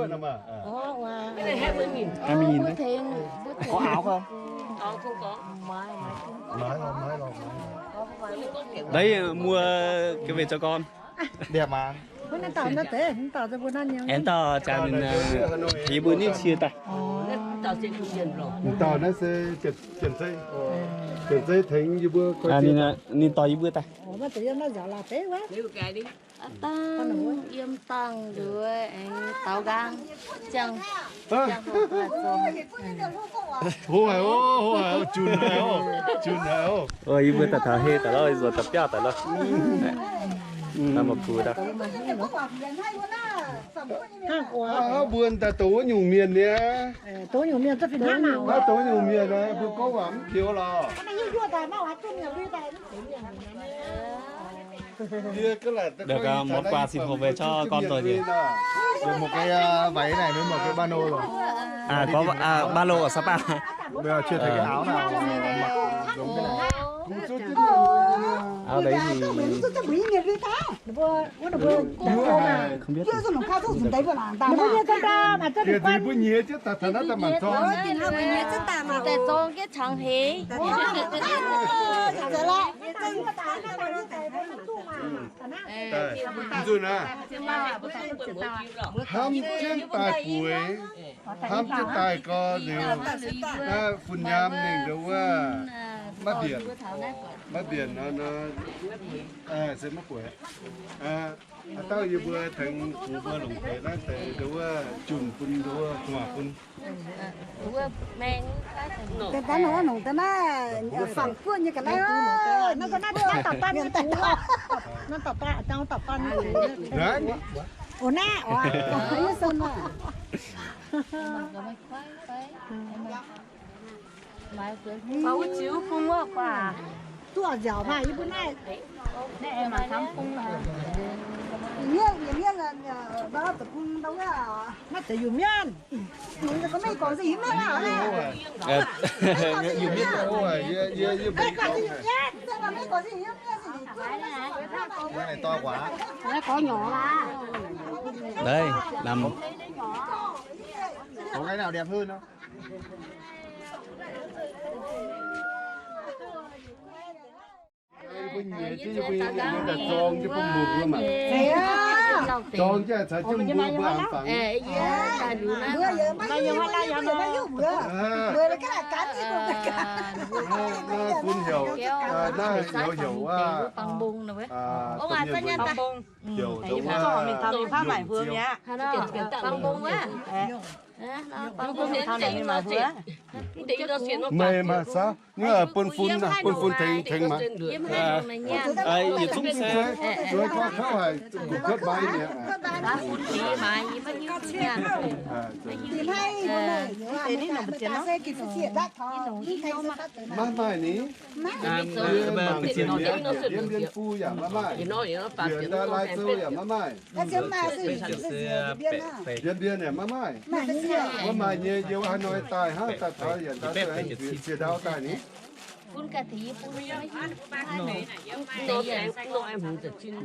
Mbuo tengx, mbuo tengx. Đấy, mua cái về cho con. Aengx dauh jaa ninh, yie mbuo ninh cie daaih. Dauh naaiv se Janx-Zei, Janx-Zei tengx yie mbuo, ninh dorh yie mbuo daaih. Dangh yiem dangh nduov aengx daaux nqaang ziangh, ziangh hoc. Hlo haic oc, hlo haic oc, junc haic oc, junc haic oc. Yie mbuo daaih taux heh daaih lorqc, nzuonx daaih biauv daaih lorqc. Mbuo daaih dongh wuov nyungc mienh niaa. Dongh wuov nyungc mienh, mbuo gorngv waac mv piex lorqc. Được, à, món quà xin hộp về cho con rồi nhỉ? Được một cái, à, váy này với một cái ba lô rồi. À, có, à, ba lô ở Sapa. Bây giờ chưa thấy cái áo nào mà mặc giống cái này. Áo đấy thì không biết. Tiệt gì bún nhía chứ, tao thằng nó tao mảng to. Mv nzunc aqv, hnamv jienv daaih bueix, hnamv jienv daaih gorx liuz, fun nyaam ninh nduov wuov, maiv mbienc, maiv mbienc nor, se maiv bueix. Haaix dauh yie mbuo tengx bun mbuo longc deix naaiv deix nduov wuov, junc bun nduov wuov, gu'nguaaz bun. Deix naaiv nor longc deix naaiv, fangx guoqv nyei ga'naaiv, naaiv ga'naaiv daaih daaih ban nyei, naaiv daaih daaih ban nyei. Naaiv, wuov ziux bung wuov guaax. Duqv nziaauc maah, yie mbuo naaiv. Naaiv deix Iu-Mienh. Iu-Mienh. Đấy, nằm. Có cái nào đẹp hơn không? Băng bông nè. Heuc dongh wuov, băng bông wuov. Meih maaih saav, bun fun, bun fun tengx, tengx mangc. Yietc zungv se, zueiz gorngv kouv haic, gu'kuotv mbaix mi'aqv. Maiv maaih ni. Yie mangc mienh, yie mbienv fu yaac maiv maaih. Yie ndau Lai Châu yaac maiv maaih. Mbien-mbien yaac maiv maaih. Maiv maaih nyei, yie wuov haaix hnoi daaih hnangv daaih taux yaac daaih ziex ndau daaih ni.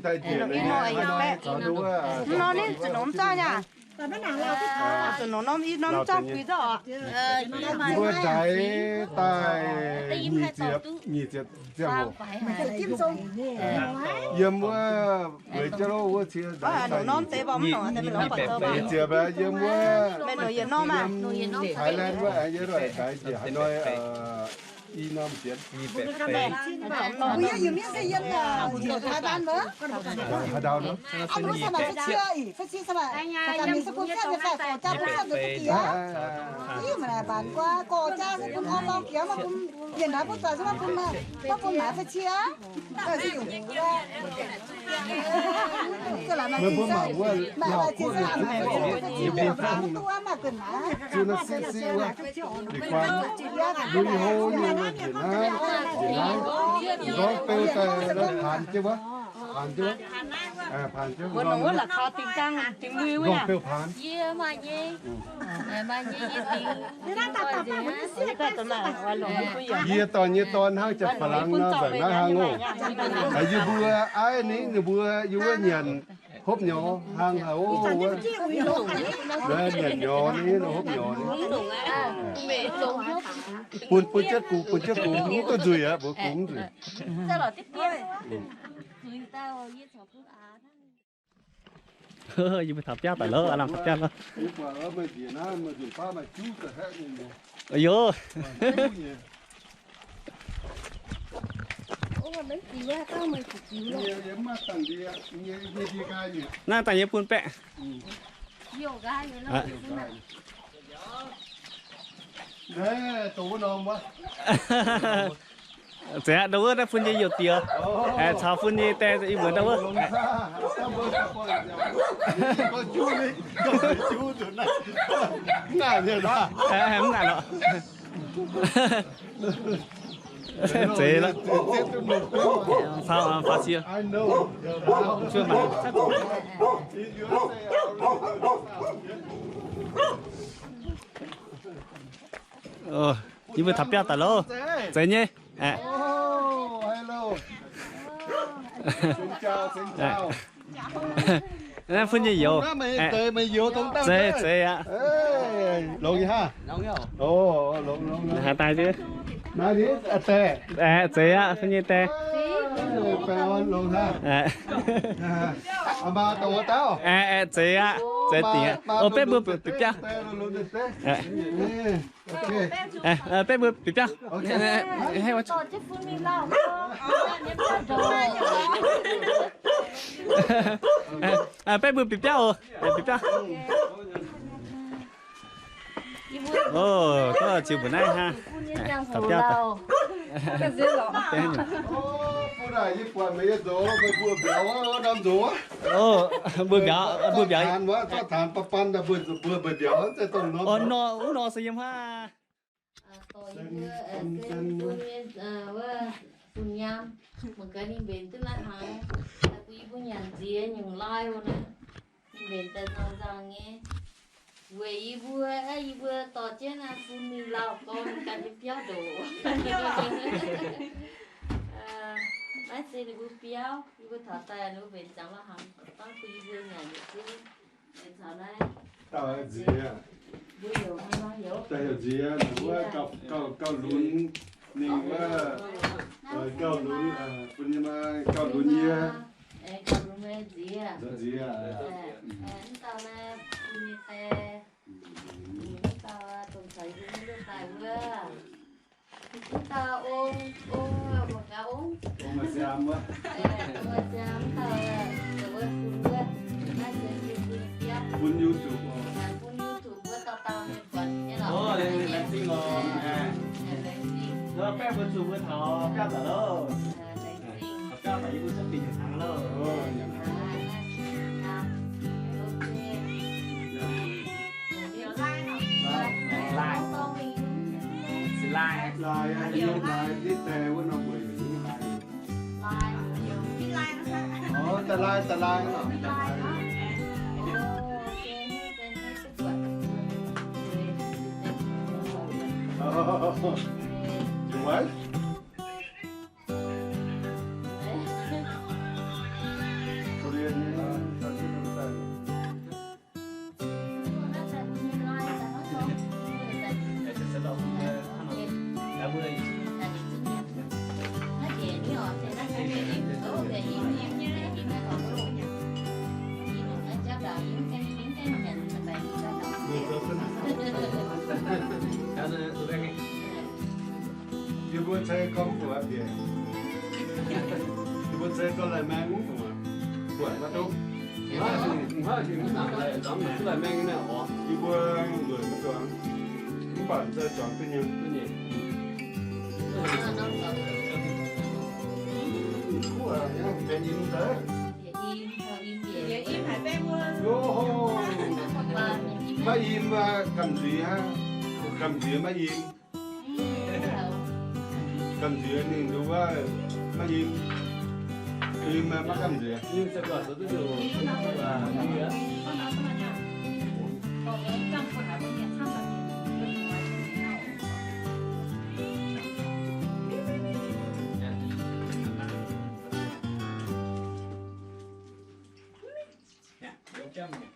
Daaih njiec haaix hnoi caux nduov. Mbuo ndaix daaih nyic ziepc, nyic ziepc ziangh hoc. Yiem wuov Gueix Jauv wuov cie, nyic ziepc yiem wuov Thailand wuov, yie ndaix njiec haaix hnoi i norm jienv. Haaix ndau nor? Meih mbuo mangc wuov Laauc Guoqv, zuqc naaiv siqv siqv wuov, liuz guanh lui hlo nyei wuov, njiec naaiv, njiec naaiv, nqorngv beu daaih paanx jienv wuov, paanx jienv wuov, paanx jienv, nqorngv beu paanx. Yie dorh nyei dorn hnangv jaa-faa-laangc nor, nzengc naaiv hnangv oc. Yie mbuo aiv ningv ninh mbuo yie wuov nyanc. Hopv nyorx, hlang haic, o, wuov. Naaiv nyanc nyorx ni, hopv nyorx ni. Bun, bun jienv gux, bun jienv gux, mv duqv nzuih aqv, mbuox gux mv nzuih. Yie mbuo taux biauv daaih loh, aav lamh taux biauv loh. Aa yo. Naaiv dangh yie bun baeqv. Zeiz aqv, ndau wuov naaiv fun nyei youc diex. Caux fun nyei die yie mbuox ndau wuov. Mv ngaanc lorqc. Zeiz lorqc. Faaux, faaux siex. Yie mbuo taux biauv daaih loh. Zeiz nyei. Naaiv fun nyei youz. Zeiz, zeiz aqv. Haaix daaih duqv? Zeiz aqv, fun nyei die. Aeqv, zeiz aqv, zeiz dingc aqv. O, betv mbuo bieqc biauv. Betv mbuo bieqc biauv. Betv mbuo bieqc biauv oc. Bieqc biauv. O, gorngv ziux mbuo naaiv hnangv. Taux biauv daaih. O, mbuo mbiauz, mbuo mbiauz. O, nor, wuov nor se yiem hnangv. Dorh yie mbuo, se bun nyei, wuov, bun nyaam, mangc gaax ninh mbenc duqv naaiv hnaangx, bun yie mbuo nyanc nziex nyungc lai wuov naaiv, ninh mbenc daaih nzangc-nzangc nyei. Weic yie mbuo, yie mbuo dorh jienv naaiv bun ninh lauh gorn ganh nyei biauv ndoqc. Naaiv se ninh mbuo biauv, yie mbuo taux daaih ninh mbuo mbenc ziangx lai hnaangx, dangv bun yie mbuo nyanc yietc zungv. Dauh nziex, dauh heuc nziex, wuov gauh lunx, ninh wuov gauh lunx, bun nyei maa gauh lunx nyei. Nziex, nziex. Mv dauh ong, ong, mangc gaax ong. Ong maaih siaam wuov. Ong maaih siaam, mv dauh, wuov bun wuov, naaiv se bun bun biauv. Bun YouTube oc. Bun YouTube wuov dauh dauh mienh buatc nyei lorqc. O, laengz zingh oc. Laengz zingh. Baeqv mbuo zuqc mbuo taux biauv daaih loh. Taux biauv daaih yie mbuo cuotv dingc nyanc hnaangx loh. Lai. Lai, lai, lai, lai, lai. Lai, lai, lai. Your wife? Korean, Yie mbuo ceix gorngv buatc mbienc. Yie mbuo ceix gorngv lai maeng mv buatc maiv duqv. Lai maeng naaic oc. Yie mbuo nzueic maiv duqv. Mv baac ceix zuangx duqv nyei. Kuv aqv, benx im deix. Maiv im, gamh nzuiz aqv. Gamh nzuiz maiv im. Gamh nzuiz ninh nduov maiv im. Im maiv gamh nzuiz. Hnamv nyei.